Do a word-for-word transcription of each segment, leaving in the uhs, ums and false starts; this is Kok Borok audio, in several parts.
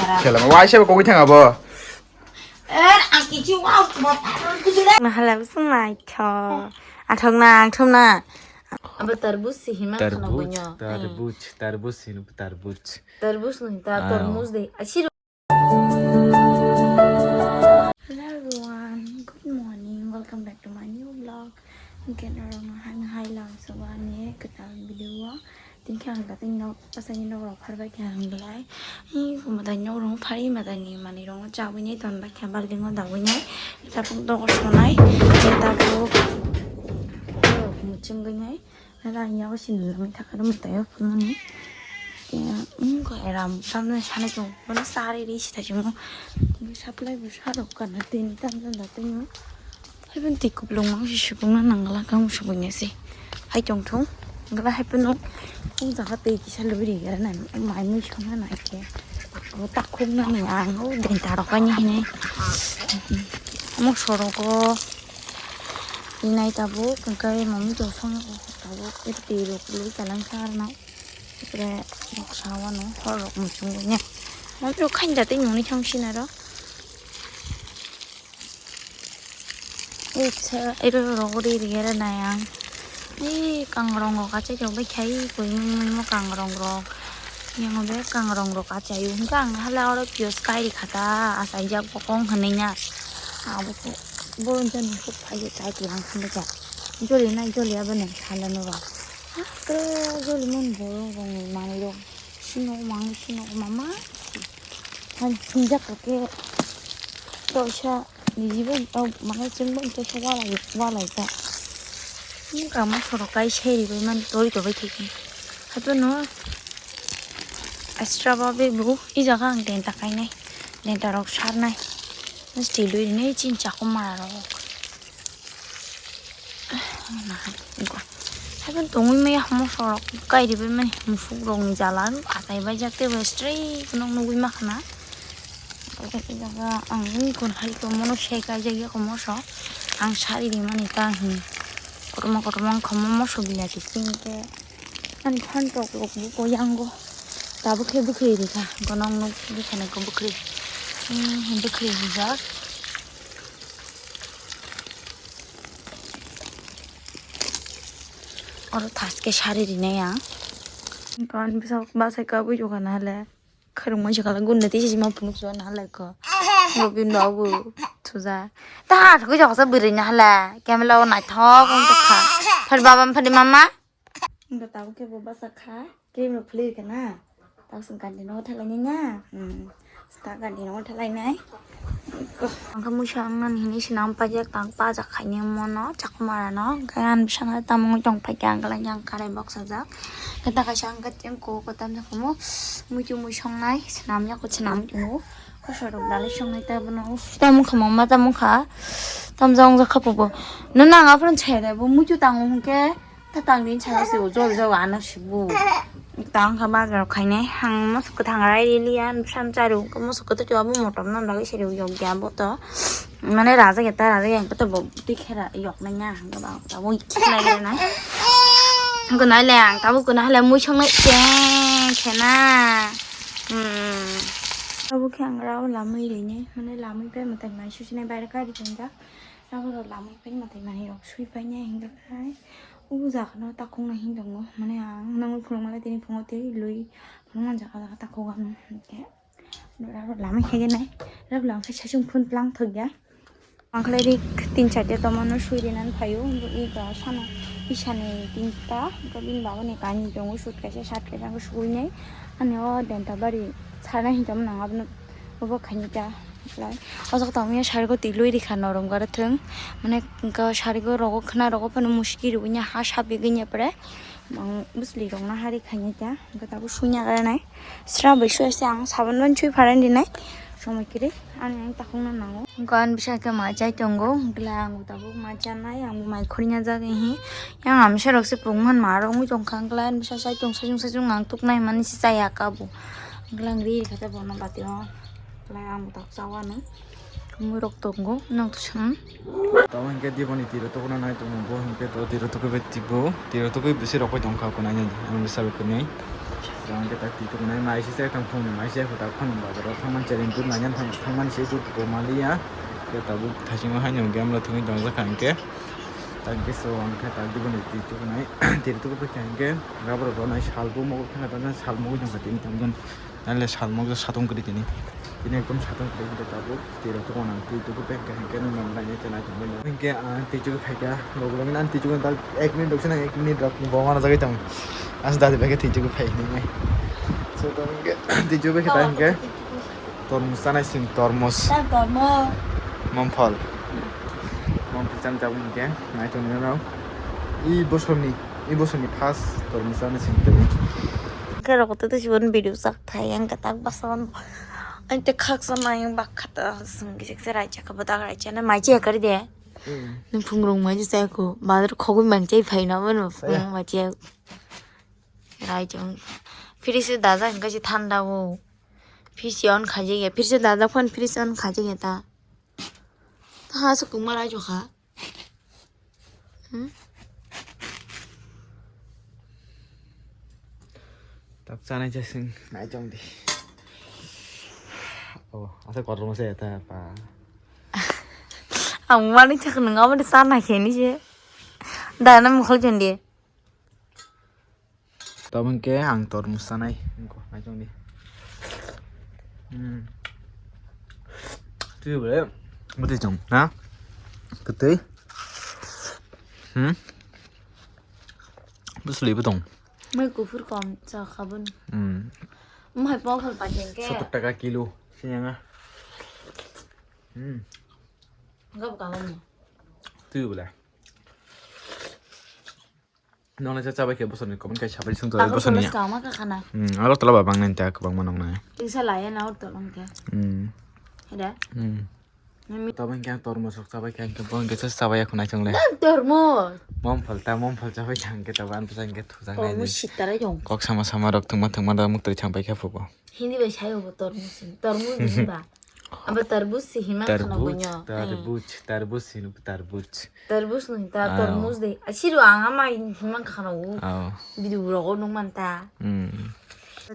Khelama waisa bo kogwi thang abo. Er, ang kichi wow, bo paron kujule. Nahala usung naitho. Athok na, ang thum na. Abo tarbus si hima khana Tarbus, bonyo. Tarbus, tarbus hino tarbus. Tarbus no hinta, Ah. Tormuz de. Asiro. Hello everyone, good morning. Welcome back to my new vlog. Again, orang hai hai lang sabani kita video. Tini khe ang dating nok, asani nok rok pharbai khe ang belai. Hi, matai nok rok phari, matai ni mani rok chabwi nai, ton bai khe balting o dagwi nai. Tapuk dok sonai, tapuk muchung gwi nai. Nala ang yago sini lamai thaka ro matai o phunani. Khe, um, ko eram samne sani tong, mane sari ri sita chimo. Supply bu sa rok kana tini tam tam dating o. Hai pun twi kuplung mang si subung na nang la kang subung ya si. Hai tong thung. Gala hai pun o. Ung jaga tei kisa lubri gara na mai mui song na nai ke. O tak khung na ni ang o den ta rok ani hine. Mo sorok o. Inai tabuk kangkai mami tong song ya o tabuk. Iri twi rok lui kalang sa ar nai. Ipre rok sa wano hor rok muchung ya. Mami rok khain da tei nung ni thang sinaro. Itsa, iro rogori rigere nayang. Ei, kangrong rok achai rok bai khai, koi mui mui mo kangrong rok. Yang be kangrong rok achai. Hingke ang hala oro pios kai ri khata, asai jak bokong hwnwi na. Abo se, bo jani huk phai chai tlang khan ja. Joli na joli abo nang sala no ba. Ha, kre joli mon bo rong rong mani rok. Sino mang sino mama. Han sinjak kake. Toisa. Nijibo, oh, mane chwngbo hwnkhe khe walai, walai ta. Wngkha moso rok kai se ribai mani tori tobai khe khe. Haiphano extra ba bebo, i jaga ang denta kainai, denta rok sarnai. Steel wi rinai chini chakon mara rok. Haiphano tongwi maya moso rok kai ribai mani musuk rok ni jala achai bai jak tei bai straight no nugwi makhana. Jaga ang wngkon hai tongmano se kaijak ya komoso. Ang sari rimani ta hin. Kotorma kotorma wngkha mo moso bilati singke. Ani phan tok rok bo koyango. Tabuk khe bwkhri rikha. Gonong nok bwkhani ko bwkhri. Hmm, bwkhri rijak. Oro thaske sari rinai ang. Kon bisa basa kabui jokana hale. Khwrwngmani sakala gunda tei sima phunuk chuwa na halai kho. Ngo bini babu thuja. Ta ha thukui joksa bwrwi na hala. Camera o naithok wng tongkha. Phadi baba phadi mama. Ngo tabuk khe bo basa kha. Cream rok phulwi rikha na. Tabuk chwng kanti nogo thalainai na. Hmm. Ta kanti nogo thalainai. Ang khe muisa wngnani hinwi swnam paijak tang pajak khaini mono chakhumara no. Hwnkhe ani bwskango tamungwi tongphaikha ang khe yang karai boksajak. Khe ta kaisa ang khe tengko ko tamjak khumu. Muitu mui songnai swnam yako swnam tongo. Kosorok dalai songnai ta bono. Uff, tamung kha mama tamung kha. Tamjak wngjak kha pubo. Nono ang aphuru chaya da bo muitu tango hwnkhe. Ta tang din chaya se o jol jol ano sibu. Tang kha bazar khainai. Ang masa kwthang rai rili ya. Sam charu masa kwthang chwa bo motom no lagi seri yok ya bo to. Mane raja ya ta raja ya to bo. Tikhera yok na nya hang ba ta bo khela ya na. Ang ko nai le ang ta bo ko na le mui song nai ke khena. Hmm. Abo khe ang rao lamwi rine, mane lamwi pai mwtai mai susinai baire kari tongja. Abo rao lamwi pai mwtai mai rok sui pai nai hingkha khai. O jaga no takhuk nai hin tongo, mane ang nangwi phunuk male tini phungo tei lui phunuk man jaga jaga takhuk ano hingkhe. Rao lamwi khe nai, rao lamwi khe sasung phun tlang thok ya. Ang khlai ri tin charta tomano sui rinani phaio, i ga sana isani tinta, ga bini bagoni kani tongo, suit kaisa, shirt kaisa, ang sui nai. Ani o denta bari sana hinwi tongmani ang abono obo khaini ta lai. O jaga tongmani sari go twi lui rikha norom gora thung. Mane ga sari go rogo khna rogo phano muski rwui ha sapi gini pore. Mang bwsli rok na hari khaini ta. Ga tabuk sui na gara nai. Sra bai sui se ang sabun ban sui pharan di nai. Somoi kiri ani ang takhuk na nango. Gan bisa ke ma chai tongo. Gla ang tabuk ma cha nai ang mai khori na jaga hi. Yang amsa rok se pung man ma rok ung tong khang gla bisa sai tong sajung sajung ang tuk nai mani si chaya kabu. Gla ang ri kata bono bati o. Gla ang tak chawa nai. Mui rok tongo, nang to sam. Tamo hingke diboni tiro tokona nai tongo, bo hingke to tiro tokoi bai tibo, tiro tokoi bisi rok bai tongkha kunai nai, ang bisa bai kunai. Hingke tak twi tukunai mai se se kang phone mai se tak phone bazar o thangman chereng twi naiyan thang thangman se twi ko maliya. Ke tabuk thasingo haino game rok thangwi tongjak kha hingke. Tak hingke so ang khe tak diboni twi tukunai twi tuku kha hingke. Gabro ro nai sal bo mo khe na sal mo jong kha tini tamjani. Nale salmok je satung kwrwi tini. Tini ekdom satung kwrwi hwnkhe tabuk twi rok tongmani twi tuku pen khe hwnkhe nang nang nai tei nai tongmani. Hwnkhe ang twi tuku phaikha, rok rok nang twi tuku tak ek minute rok se nang ek minute rok bo mana jagwi tong. As dadi bai khe twi tuku phai nai. So to hwnkhe twi tuku khe ta hwnkhe tormos chanai sing tormos. Tormos. Momphol. Momphol chan jabo hwnkhe nai tongmani rok. I bosorni. I bosoni first tormos ano sing tebo. Khe rok to tei sibon video sak thai ang katak basan. Ang te khaksa mayung bak khata sing kisik se raija kha bodak raija na mai che kari de. Hmm. Ni phungrung mai che ko bazar khogwi mang che phai na bono. Aya. Phungrung mai che. Raija. Phiri se daja hingka se thanda o. Phisi on khaje ge. Phiri se daja phon phiri se on khaje ge ta. Ta ha se kuma raija kha. Hmm? Tak chanai jasing nai chong di. Oh, asa kormo se ta pa. Ang mani chak nang amani sana kheni je. Dana mukhal chon di. Tamo hwnkhe ang tormos chanai wngkha, naisingdi. Hmm. Twi bole. Bwtwi chwng, na? Kwtwi. Hmm? Bwswlwi bo tong. Mai kuphur kom cha khabun. Hmm. Mai pok hal pa jeng ke. Sottor taka kilo. Siyanga. Hmm. Gab kalam. Twi bole. Nong le cha chabai khe bosoni comment kai sabai sung to bosoni. Kama ka khana. Hmm, aro tola ba bang nang ta kwbang ma nong nai. Tisa la ya na or to nong ke. Hmm. Heda. Hmm. Nami. Tabo hingke ang tormos rok chabai kha hingke bo hingke se chabai ya khwnai chwng le. Nang tormos. Mom phal ta mom phal chabai kha hingke tabo ang bwsa hingke thujak nai. Tormos sitara jong. Kok sama sama rok thwngma thwngma da muk twi chang pai kha phubo. Hindi bai sayo bo tormos. Tormos hindi ba. Abo tarbus si hima khana tarbuj, bonyo. Tarbuj, tarbus si tarbuj. Tarbus nung ta, ah, tormos de. Asiro ang ama hima khana u. Ah. Video rogo nung man ta. Hmm.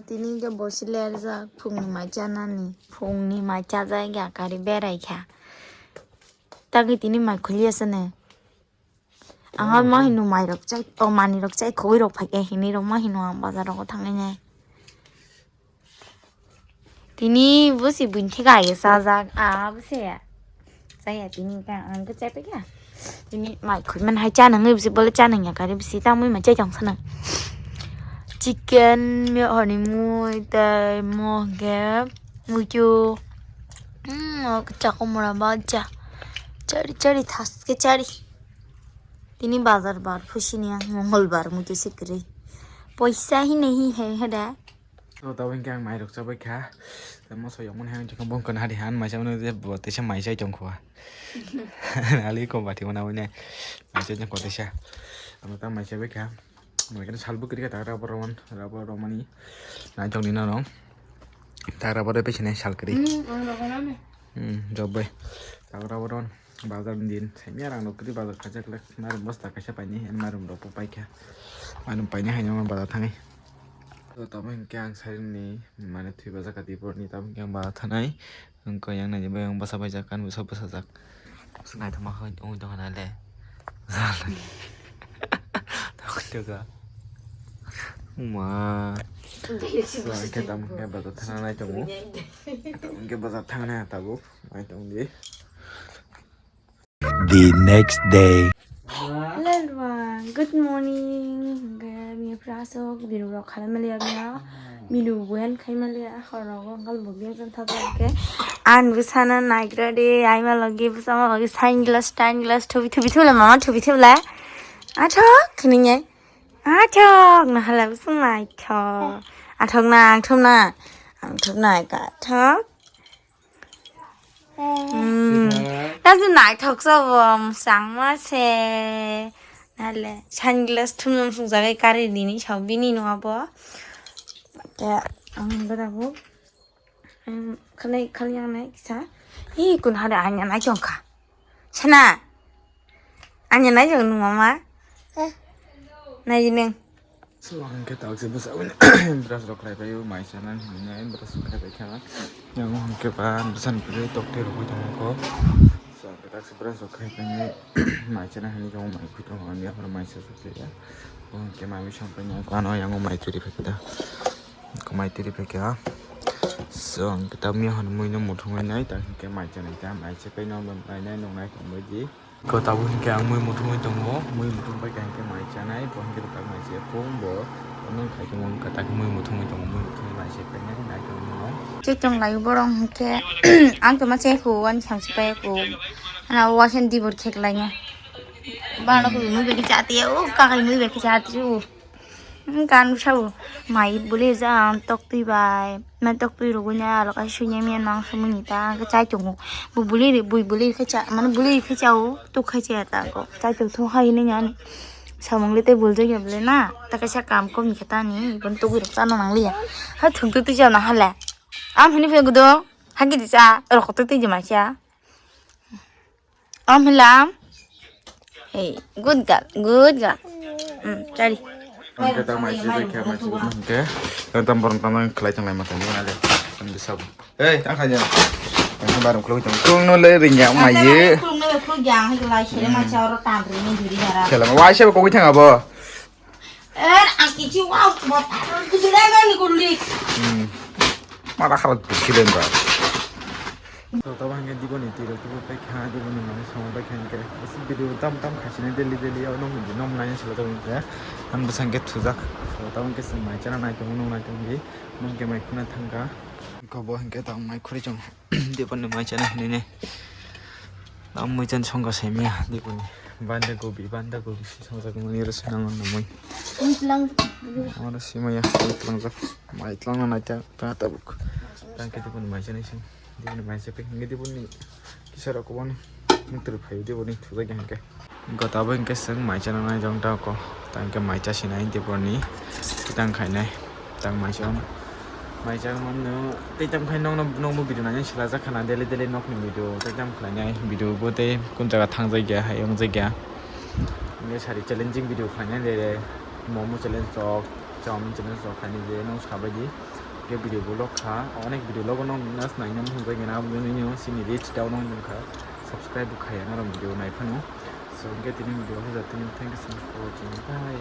Tini ke bosi lerjak phungni mai chanani. Phungni mai chajak ya kari berai kha. Tagi tini mai khulia sene. Ang ma hino mai rok chai, o mani rok chai khogwi rok phai khe hini rok ma hino ang bazar rogo thangwi nai. Tini bo si buini theka hai sajak, ah, bo se ya. Chaya tini ka ang khe chai pai kha. Tini mai khoi man hai cha nang bisi bole cha nang ya kari bisi ta mui ma chai chong sana. Chicken mi honi mui tai mo ge mui chu. Hmm, chako mura ba cha. Chari chari thas ke chari. Tini bazar bar phusini ang mongol bar mui tu sikri. Poisa hi nahi hai hada. To tabo hingke ang mairok chabai kha. Tei moso yongmani hai wngkha bongkha hari han maisa mano je bo teisa maisai tongkho. Ali ko bati mana wine. Maisai tongkho teisa. Ang ta maisai bai kha. Mai khe sal bwkri kha ta rubber roman, rubber romani. Nai tongni no no. Ta rubber bai sini sal kri. Hmm, ang rubber roman. Hmm, job bai. Ta rubber roman. Bazar din, saimya rang rok kwrwi bazar khaijak le, mairum bosta kaisa painai, ani mairum rok bo paikha, mairum painai haino bazar thangwi. To tamo hinkhe ang saimani mane thwi bazar kha twi borokni, tamo hinkhe ang bazar thanai, wngkha yang naidi bai ang bwsa baijak, ani bwsa bwsajak, bwsa naithokma wngwi tongkha na le. Tamo hinkhe ma, so hinkhe tamo hinkhe bazar thana nai tongo, tamo hinkhe bazar thangna tabuk. Mai tongdi. The next day. Hello everyone, good morning. Hingke bini phrasok biru rok khalai maliya bini. Milu buyan khai maliya horo go ngal bo biyan jan thajak ke. An bwsana naigra de, aima logi bwsama logi sunglass, sunglass thubi thubi thubla mama thubi thubla. Athok khini ngai. Athok nahala bwsung naithok. Athok na ang thum na. Ang thum na ka athok. Hmm. Nasu naithok sa bo, mwchangma se. Nale, sunglass thumjom sungjagai kari dini, sao bini nungabo. Te, ang bada bo. Ang khalai, khalai ang nai kisa. Hi, kun hada anya nai chongkha. Sana. Anya nai chong nung mama. Nai nung. So, ang khe tak se bwsa brush rok khlai pai o, mai chana hinwi brush rok khlai pai kha. Yang hwn khe ba bwsani kwrwi tok twi rwgwi tongo kho. So, ang khe tak se brush rok khlai pai mai chana hinwi tongo, mai khwi tongo, ani aphuru mai cha cha khe ya. Bo hwn khe mai mui song pai ya, ano yang mai twi rw kha da. Ko mai twi rw kha. So, ang khe tak mui hwn mui no muthungwi nai, tak hwn khe mai chanai ta, mai cha pai no, nai nai nung nai tong bai di. Ko tabuk hinkhe ang mui muthungwi tongo, mui muthung bai kha hinkhe mai chanai, bo hinkhe tak mai se phung bo, bo nung khai tongmo wngkha, tak mui muthungwi tongo, mui muthungwi mai se painai, nai tongmo. Che tong lai borok hinkhe, ang tongma che ko, ani samsi pai ko, ana wasen dibor khek lai no. Bana ko mui bai khe chati o, kakai mui bai khe chati o. Gan sabo mai buli ja tok twi bai, mai tok twi rwgwi nai alo kaisa sunya miya mangso mani ta chai tongo. Bo buli ri, bui buli khe cha, mane buli ri khe cha o, tok khai cha ta ko. Chai tong thung hai hinwi ani samung le tei buljak ya bole na, ta kaisa kam kom ni khe ta ni, ibon tugwi rok chana nang liya. Ha thung twi twi cha na hala. Am hini phe gudo, ha gidi cha, rok twi twi jima cha. Om hilam. Hey, good girl, good girl. Hmm, chari. Ang khe tamo mai se bai khe mai se hwnkhe. Ang tamo borok tamo khlai tong lai ma tong na de. Ang de sab. Hey, ang kha ja. Ang kha barum khuloi tong. Kung no le ring ya mai ye. Kung no le kung ya, hai lai sere ma cha oro tan ri ni juri dara. Kela ma wai se ko thang abo. Er, ang kichi wow, bota, kichi level ni guli. Hmm. Mara khala dukhi len ba. So, tabo hingke diboni twi rok tubu pai kha, diboni mani sama pai kha hingke. Isi video tam tam khasina daily daily, o nong di nom nai sila tabo hingke. Ang bwsang ke thujak. So, tabo hingke sing mai chana nai tongo, nong nai tongo di. Nong ke mai khuna thangka. Ko bo hingke tang mai khuri chong. Diboni mai chana hinui ne. Tang mai chan songka saimia, diboni. Banda gobi, banda gobi si songjak mani rw swnam namui. Oro simaya, tlangjak. Mai tlangna naita, ta tabuk. Tang khe diboni mai chana sing. Diboni mai se pek, nge diboni kisa rok kwbangni mwtwrwk phaio diboni thujak ya hwnkhe. Gota bo hwnkhe chwng mai chana nai jong ta ko. Ta hwnkhe mai chasinai diboni kitang khainai. Tang mai chana. Mai chana mano tei tamo khai nokno, nokbo video nainai swlajak khana daily daily nokni video tei tamo khlainai video bo tei kun jaga thangjak ya hai wngjak ya. Hwnkhe sari challenging video khlainai de momo challenge rok, chowmin challenge rok khlainai de nwng sabai di. Hwnkhe video bo log kha, onek video logo no nas nai nang hwnjak gana, aboni no sini reach down no hwnjak kha, subscribe bo khaya norok video nai phano. So, hwnkhe tini video hwnjak tini, thank you so much for watching, bye.